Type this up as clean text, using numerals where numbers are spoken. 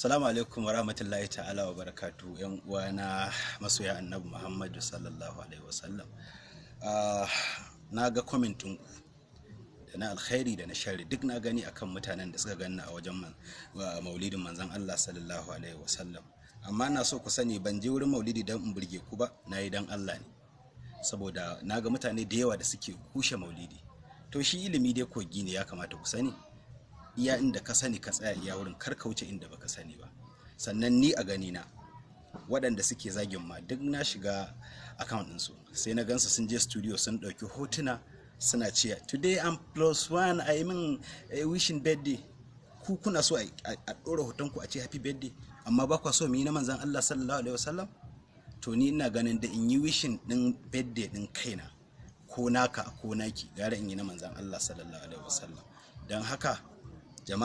Salamu alaikum wa rahmatullahi ta'ala wa barakatu yan uwana masoya Annabi Muhammadu sallallahu alaihi wasallam. Na ga comment ɗinku da na alkhairi da na sharri duk na gani akan mutanen da suka ganni a wajen maulidin manzon Allah sallallahu alaihi wasallam. Amma na so ku sani, ban je wurin maulidi don in burge ku ba, na yi don Allah ne. Saboda na ga mutane da yawa da suke kushe maulidi. To, shi ilimi dai kogi ne, ya kamata ku sani. Iya inda ka sani ka tsaya iya wurin, kar ka wuce inda baka sani ba. Sannan ni a gani na, waɗanda suke zagin ma duk na shiga account ɗinsu, sai na gansu sun je studio sun ɗauki hotuna, suna ce, "Today I'm plus one, I mean wishing birthday." Ku kuna so a ɗora hoton ku a ce happy birthday, amma ba kwa so mu yi na manzon Allah sallallahu alaihi wasallam. To, ni ina ganin da in yi wishing ɗin birthday ɗin kaina ko naka ko naki, gara in yi na manzon Allah sallallahu alaihi wasallam. Don haka